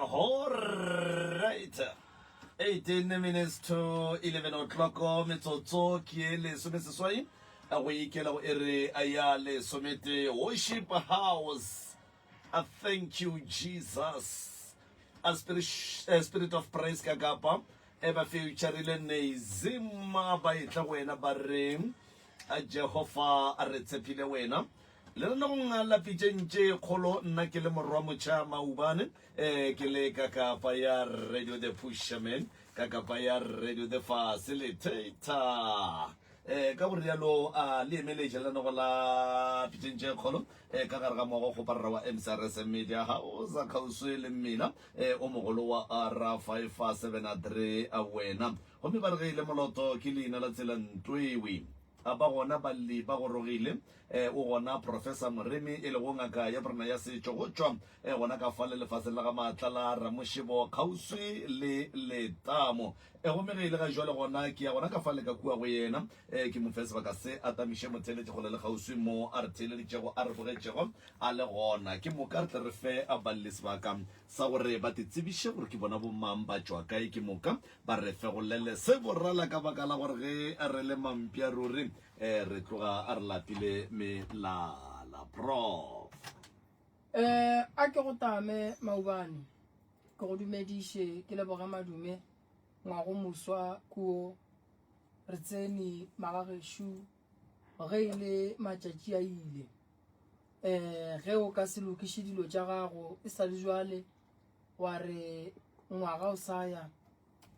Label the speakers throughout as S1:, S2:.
S1: Alright. 18 minutes to 11 o'clock metsotso ke ye lesomeseswai go ikela go ere ya lesometee worship house a thank you jesus a spirit, a spirit of praise ka kapa e ba feutšharile neizima ba etla go wena ba re a jehofa a re tshepile wena Le rena go ngala pitšeng tše kgolo nna ke le morwa motšha maubane eh, ke le ka kapa ya radio the pusherman ka kapa ya radio the facilitator eh, ka go rialo a le emeletše lenanego la pitšeng tše kgolo eh, ka gare ga moago kgoparara wa mcrs media house kgauswi le mmila eh, o mogolo wa r 573 a wena gomme ba re ge e le moloto ke leina la tsela ntwewe A ba gona balli ba gorogile. E, o gona Professor Moremi, e lego ngaka ya borena ya setšo go tšwa e, gona ka fale lefaseng la ga Maatla la Ramošebo kgauswi le Letamo. E, gomme ge e le ga jwale gona ke ya gona ka fale ka kua go yena, e, ke mo fe sebaka se a tamiše motheeletši kgole le kgauswi mo a re theeleditšego a re bogetšego a le gona. Ke moka re tle re fe balli sebaka sa gore ba te tsebiše gore ke bona bomang ba tšwa kae. Ke moka Ba re fegolele se borala ka baka la gore ge re le mampša ruri re tloga re lapile melala. Prof.
S2: Eh, a ke go tame maubane, ke go dumediše, ke leboge madume, ngwago moswa kuo, re tsene magagešo ge e le matšatši a ile. Eh, ge o ka se lokiše dilo tša gago e sa le jwale, wa re ngwaga o sa ya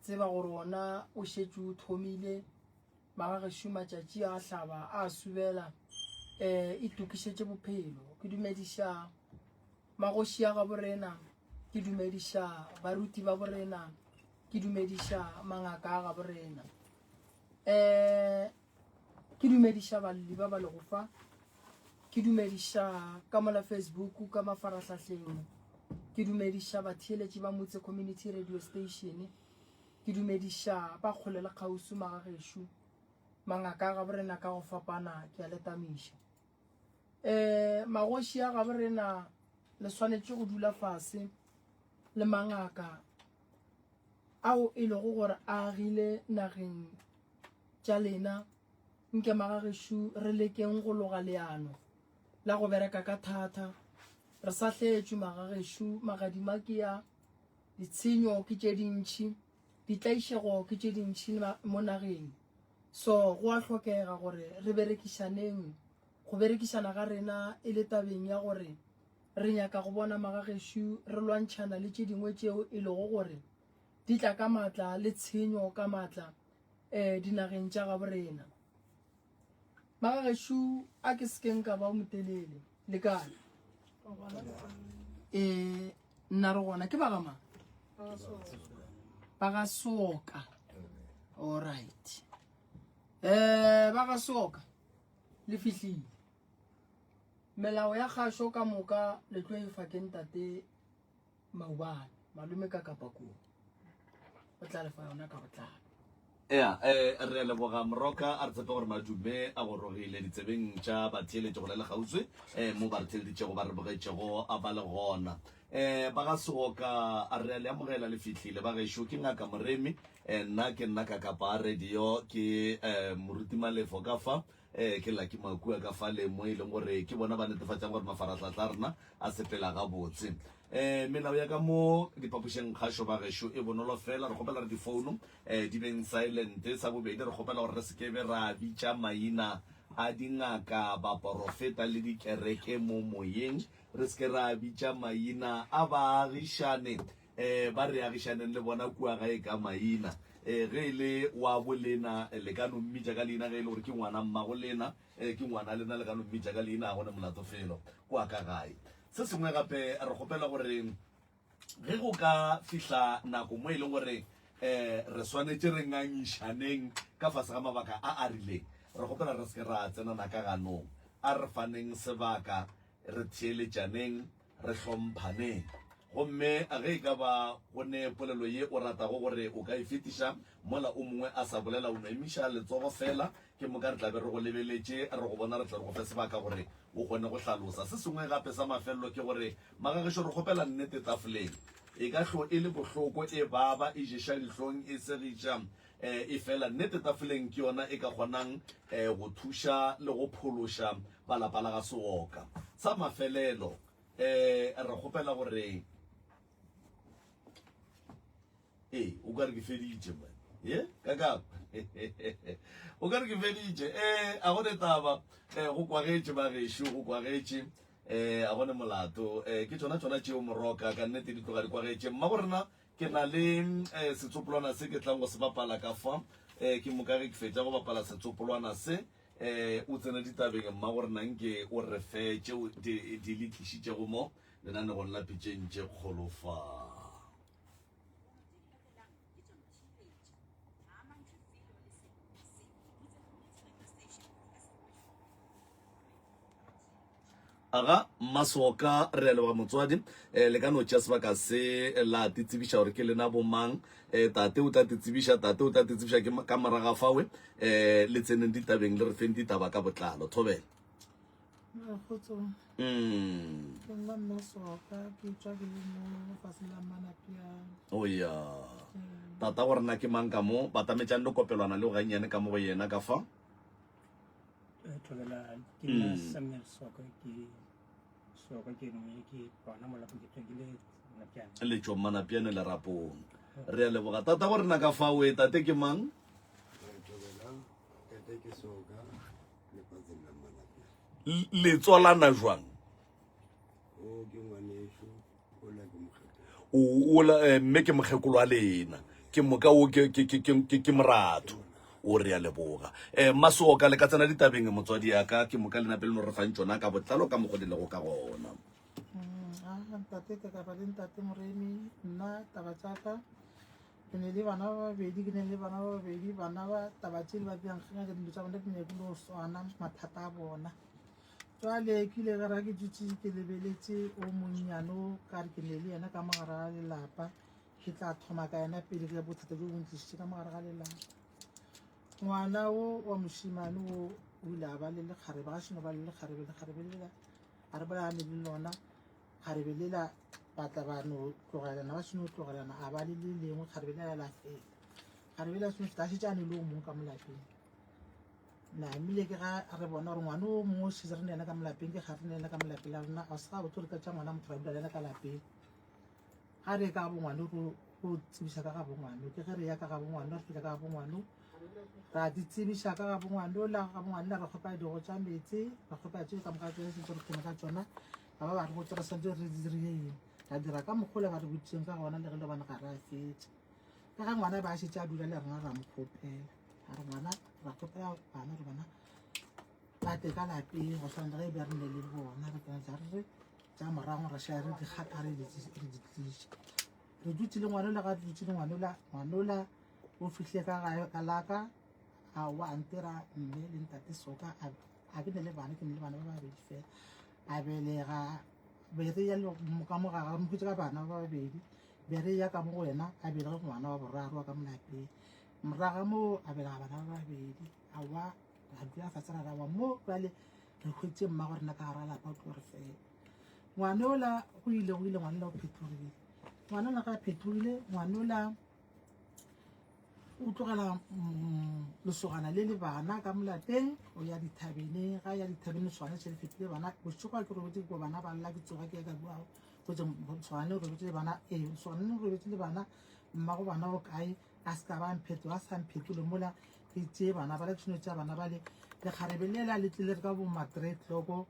S2: tseba gore ona o šetše o thomile magagešo matšatši a hlaba a subela um itokišetše bophelo ke dumediša magoši a gaborena ke dumediša baruti ba borena ke dumediša mangaka a gaborena um Ke dumediša balli ba ba lego fa. Ke dumediša ka mola Facebook ka mafarahlahleng. Ke dumediša batheeletši ba Motse Community Radio Station. Ke dumediša ba kgole le kgauswi magagešo. Mangaka a gaborena ka go fapana ke a le tamiša. Um magoši a gaborena le swanetše go dula fase le mangaka ao e lego gore a agile nageng tša lena, nke magagešo re lekeng go loga leano la go bereka ka thata. Re sa hletšwe magagešo, magadima ke a, ditshenyo ke tše dintši, ditlaišego ke tše dintši mo nageng. So go a hlokega gore re berekišaneng, go berekišana ga rena e le tabeng ya gore re nyaka go bona magagešo re lwantšhana le tše dingwe tšeo e lego gore di tla ka maatla le tshenyo ka maatla um dinageng tša gabo rena. Magagešo a ke sekeng ka ba o motelele le kae? Um nna re gona ke ba ga mang? Ba ga Soka. Alright. Um ba ga Soka le fihlile. Melao ya kgašo ka moka le tlo e fa ke ntate Maubane, malome ka kapa koo o tla lefa yona ka botlalo.
S1: Ea, eh, re a leboga Moroka, a re tshepe gore madume a gorogile ditsebeng tša batheeletši go le le kgauswi eh, mo ba re theeleditšego ba re bogetšego a ba le gona. Eh, ba ga Seoka a re a le amogela le fihlile ba gešo ke ngaka Moremi eh, nna ke nna ka kapa radio ke eh, moruti Malefo ka fa Ee, ke Lucky Makua ka fale mo e leng gore ke bona ba netefatšang gore mafarahlahla a rena a sepela gabotse. Um melao ya ka mo diphapošeng kgašo ba gešo e bonolo fela, re kgopela re difouno um di beng silent. Sa bobedi, re kgopela gore re se ke be ra bitša maina a dingaka, baporofeta le dikereke mo moyeng. Re se ke ra bitša maina a baagišane um ba re agišaneng le bona kua gae ka maina. Um ge e le wa bo lena, le ka no mmitša ka leina, ge e le gore ke ngwana mmago lena, um ke ngwana lena, le ka no mmitša ka leina, ga go ne molato felo kua ka gae. Se sengwe gape, re kgopela gore ge go ka fihla nako mo e leng gore um re swanetše re ngangišaneng ka fase ga mabaka a a rileng, re kgopela re se ke ra tsenana ka ganong. A re faneng sebaka, re theeletšaneng, Re hlomphaneng. Gomme ge e ka ba go ne polelo ye o ratago gore o ka e fetiša mola o mongwe a sa bolela, o no emiša letsogo feela, ke moka re tla be re go lebeletše, re go bona, re tle re go fe sebaka gore o kgone go hlalosa. Se sengwe gape sa mafelelo ke gore, magagešo, re kgopela nnete tafoleng. E ka hlo e le bohloko, e baba, e ješa dihlong, e segiša, efela nnete tafoleng ke yona e ka kgonang go thuša le go phološa ba lapa la ga Seoka. Sa mafelelo, re kgopela gore. Ee, o ka re ke feditše man. Ye, ka ka. O ka re ke feditše. Eh, a go ne taba. Eh, go kwagetše ba gešo, go kwagetše. Eh, a go ne molato. Eh, ke tšona tšona tšeo moroka ka nnete di tloga di kwagetše. Mma go rena ke na le eh setsopolwana se ke tlang go se bapala ka fa. Eh, ke moka ge ke fetša go bapala setsopolwana se, eh o tsene ditabeng mma go rena nke o re fe tšeo di di le tlišitšego mo lenanegong la pitšeng tše kgolo fa. Aga Mmasoka, re a leboga motswadi. Eh, le ka no tšea sebaka se la te tsebiša gore ke lena bomang. Eh, tate o tla te tsebiša, tate o tla te tsebiša ke ka moraga fawe. Eh, le tseneng ditabeng le re feng ditaba ka botlalo. Thobela.
S3: Kgotso.
S1: Mm.
S3: Ke nna Mmasoka, ke tswa ke le mo lefatsheng la Manapiane.
S1: O ya. Tata gore na ke mang ka mo, batametšang le kopelwana le gannyane ka mo go yena ka fa.
S4: Eh, Thobela, ke nna Samuel Soka, ke Soka ke nngwe ke gona mo lapeng ke tswa ke le Manapiane.
S1: Le tšwa Manapiane lerapong. Re a leboga. Tata gore na ka fa we, tate ke mang?
S5: Thobela, tate ke Soka.
S1: Le tswalana jwang? Ola eh, mme ke mokgekolo wa lena ke moka o ke ke ke ke ke moratho o re a leboga eh masoka le ka tsena ditabeng motswadi ya ka ke moka lena pele no re fang tšona ka botlalo ka mokgo di lego ka gona
S3: mm, ntate ka ba le ntate moremi nna taba tša ka Ke ne le bana ba babedi, ke ne le bana ba babedi, bana ba taba tše ba bjang ge dilo tša bona di ne di no swana mathata a bona. Jwale ke ile ka ra ke dutše ke lebeletše o monnyane o ka re ke ne le yena ka mogare ga lelapa, ke tla thoma ka yena pele ge bothata bjo bo ntlišitše ka mogare ga lelapa. Ngwana o wa mošemane o o ile a ba le lekgarebe, ga šeno ba le lekgarebe, lekgarebe lela a re bolayane le lona Kgarebe lela ba tla ba no tlogelana, ba seno tlogelana a ba le le lengwe kgarebe lela la feta. Kgarebe lela seno feta a šetše a ne le o mongwe ka mo lapeng. Namile ke ga re bona gore ngwana o mongwe o šetše re ne yena ka mo lapeng ke ga re ne yena ka mo lapeng la rena a se gabotse re ka tša ngwana motho ra dula le yena ka lapeng. Ga re ka bongwane go go tsebiša ka ga bongwane ke ge re ya ka ga bongwane re fihla ka ga bongwane ra di tsebiša ka ga bongwane la ga bongwane la re kgopela digo tša meetse re kgopela tše ka moka tše sentse re kgone ka tšona ba ba ba re botse re santse re dirile eng ra dira ka mokgola ba re boditseng ka gona le ge le bana ga re a fetša ka ge ngwana ba šetše a dula le rena ra mo kgopela ra re ngwana ra kgopela bana re bana ba tle ka lapeng go swana le ge e be re ne le bona re tsena tša re re tša morago ra šala re di gata re di tliša re dutse le ngwanola ga re dutse le ngwanola ngwanola o fihle ka gae ka laka a wa ntera mme le ntate soka a ke ne le bana ke ne le bana ba babedi fela a belega be re ya ka mo ga mo ka bana ba babedi be re ya ka mo go wena a belege ngwana wa boraro wa ka mo lapeng moraga mo a belega bana ba babedi a wa ra dula fatshe ra rawa mo jale re hwetše mmago rena ka gara lapa o tlo re fela ngwana ola go ile go ile ngwana ola o phetogile ngwana ola ga a phetogile ngwana ola o tlogela mm, lesogana le le bana ka molapeng o ya dithabeneng ga ya dithabeneng lesogana še le fetile bana bošego a ke robetse ko bana ba lla ke tsoga ke ya ka bua go tse lesogana le robetse le bana ee lesogana le robetse le bana mmago bana o kae a se ka ba mphetlo a sa mphetole mola ke tšee bana ba le ke seno tša bana ba le lekgarebe lela le tlile re ka bo ma three o'clock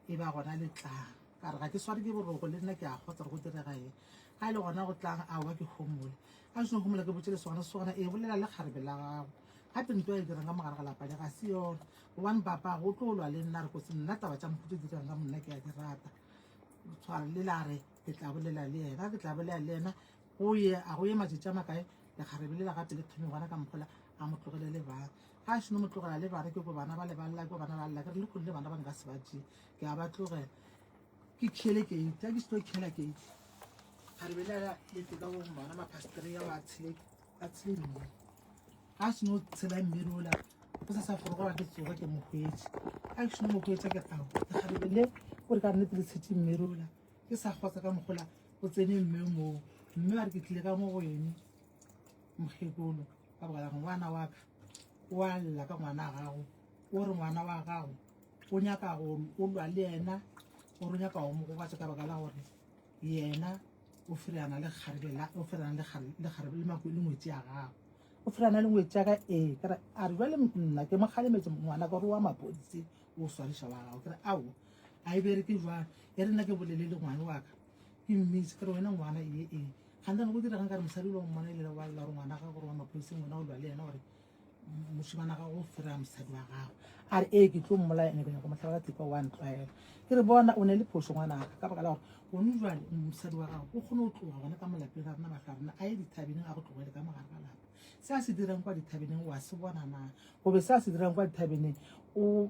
S3: e ba gona le tlang ka re ga ke sware ke boroko le nna ke a kgotsa gore go direga eng ga e le gona go tlang aowa ke homole ga ke seno homola ke botse lesogana sogana e bolela le kgarebe la gago gape nto e dirang ka mogare ga lapa le ga se yona gobane papa go tlo lwa le nna re kotsi nna taba tša mohuto di dirang ka monna ke a di rata tshwara le la re ke tla bolela le yena ke tla bolela le yena go ye a go ye matšatši a makae lekgarebe lela gape le thome gona ka mokgola a mo tlogele le bana ga a seno mo tlogela le bana ke ko bana ba lebalela ke bana ba lla ke re le kgone le bana ba nka se ba tšee ke a ba tlogela ke khiele keiti a ke seno khiela keiti kgarebe lela le tle ka go bona mapastere ya ba tshele a tshele mmiri ga a seno tshela mmiri ola go sa sa forogola ke tsoge ke mo hwetše ga ke seno mo hwetša ke ao lekgarebe le gore ka nnete le tshetše mmiri ola ke sa kgotsa ka mogola o tsene mme moo. Mme ba re ke tlile ka mo go ene mokgekolo ka baka la gore ngwana wa ka o a lla ka ngwana wa gago, o re ngwana wa gago o nyaka go o lwa le yena, o re o nyaka go mo gobatša ka baka la gore yena o fereyana le kgarebe la o fereyana le kgarebe le kgarebe le mako le ngwetši ya gago. O fereyana le ngwetši ya ka ee, ke re a re jwale nna ke mo kgalemetse ngwana ka gore wa mapodisi o swariša wa gago. Ke re aowa a e bereke jwalo, e re nna ke bolele le ngwana wa ka ke mmitse ke re wena ngwana ee ee gantane go diregang ka re mosadi o le go mmona ile wa lla gore ngwana gago gore wa maphodiseng wena o lwa le yena gore mošemana gago o fereya mosadi wa gago a re ee ke tlo mmolaya ene ke nyako motlhaba ka thipa wa ntlwaela ke re bona o ne le phoso ngwanaka ka baka la gore gone jwale mosadi wa gago o kgone go tloga gona ka molapeng ga rena mahlo a rena a ye dithabeneng a go tlogele ka mogare ga lapa se a se dirang kwa dithabeneng wa se bona na gobe se a se dirang kwa dithabeneng o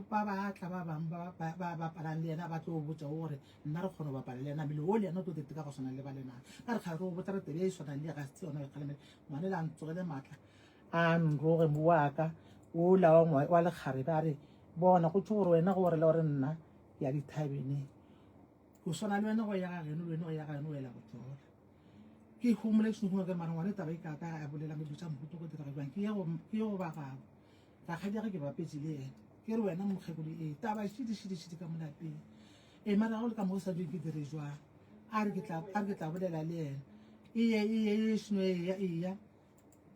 S3: ba batla ba bangwe ba ba bapalang le yena ba tlo botsa gore nna re kgone go bapala le yena mmele o le yena o tlo tete ka go swana le ba lenang ka re kgale re go botsa re tebe e swanang le ga se yona e kgalemele ngwane le a ntsogele maatla a nroge mo wa ka ola wa wa lekgarebe a re bona go tšho gore wena go gore le gore nna ke ya dithabeneng go swana le wena go ya ga geno le wena go ya ga geno o ela go tsola ke homole sengwe ke mara ngwane taba e ka ka a bolelang dilo tša mohuto go direga jwang ke ye go ke ye go ba gabo rakgadi ya ge ke bapetše le yena ke re wena mokgekolo ee taba šidi šidi šidi ka mo lapeng ee mara ga o le ka mo o sa jweng ke dire jwang a re ke tla a re ke tla bolela le yena eye eye eye seno eya eya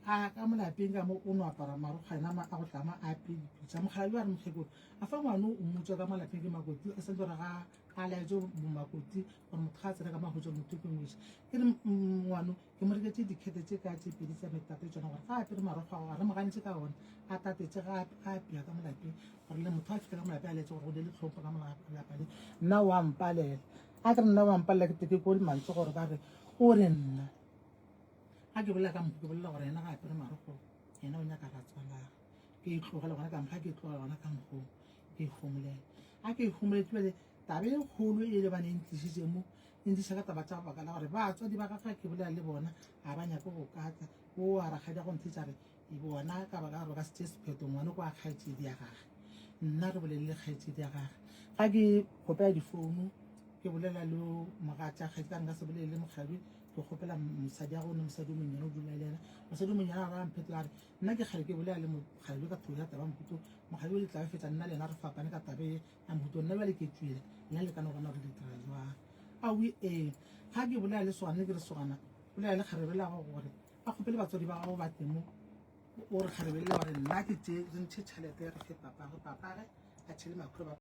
S3: a ka mo lapeng ka mo o no apara marokgwe ena a go tlama a apere dipitsa mokgalabje a re mokgekolo a fa ngwane o mmotswa ka mo lapeng ke makoti a santse gore ga a laetse bomakoti gore motho ga a tsena ka mahotso motho ke ngwetši ke re ngwano ke mo reketse dikhete tše ka tše pedi tsa metate tsona gore ga a apere marokgwe a re mo gantše ka ona a tatetse ga a apea ka molapeng gore le motho a fitlha ka molapeng a laetse gore go ne le tlhompho ka molapa le nna wa mpalela a ke re nna wa mpalela ke teke ko le mantswe gore ba re o re nna ga ke bolela ka mokgo ke bolela gore yena ga apere marokgo yena o nyaka ratswalage ke e tlogele gona ka mokgwa ke e tlogela gona ka mokgoo ke e homolela a ke e homoletse bjale taba e kgolo e lebane e ntlišitše mo e ntliša ka taba tša baka la gore batswadi ba gagwe ke bolela le bona ga ba nyake go katla o a rakgadi go nthetša re e bona ka baka gore ba ka se tšee sephetho ngwane kwa kgaetšedi ya gage nna re bolele le kgaetšedi ya gage ga ke kgopela difounu ke bolela le mogatša kgaetšedi ka nka se bolele le mokgabi ke kgopela mosadi ya gone mosadi o monnyane o dula le yena mosadi o monnyane a ra mphetola a re nna ke kgale ke bolela le mokgalabje ka thoko ya taba mohuto mokgalabje o le tla fetsa nna le yena re fapane ka tabe ya mohuto nna bjale ke tswile nna le kana gona gore le dira jwang aowi ee ga ke bolela le sogana ke re sogana bolela le kgarebe la gago gore a kgopele batswadi ba gago ba teng mo o re kgarebe le gore nna ke tse re ntšhe tšhelete re fe papage papage a tšhele makhura ba.